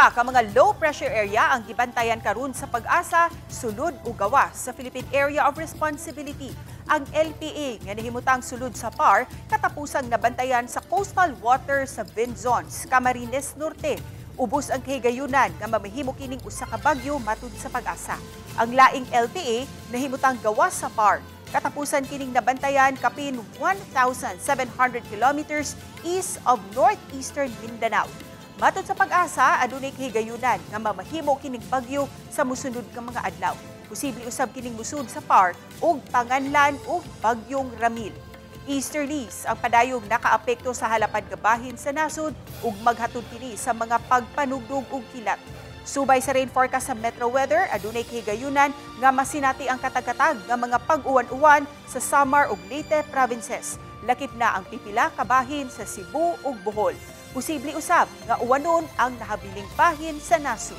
Duha ka mga low pressure area ang gibantayan karon sa Pag-asa sulod ug gawas sa Philippine Area of Responsibility. Ang LPA nga nahimutang sulod sa PAR katapusang nabantayan sa coastal water sa Vinzons, Camarines Norte. Ubos ang kahigayunan nga mamahimo kining usa ka bagyo, matud sa Pag-asa. Ang laing LPA nahimutang gawas sa PAR. Katapusan kining nabantayan kapin 1,700 kilometers east of northeastern Mindanao. Matod sa Pag-asa, adunay kahigayunan nga mamahimo kining bagyo sa musunod nga mga adlaw. Posible usab kining musud sa PAR ug panganlan og Bagyong Ramil. Easterlies ang padayong nakaapekto sa halapad nga bahin sa nasod ug maghatod kini sa mga pagpanugdog ug kilat. Subay sa rain forecast sa Metro Weather, adunay kahigayunan nga masinati ang katag-katag nga mga pag-uwan-uwan sa Samar ug Leyte provinces. Lakip na ang pipila ka bahin sa Cebu ug Bohol. Posible usab nga uwanon ang nahabiling bahin sa nasod.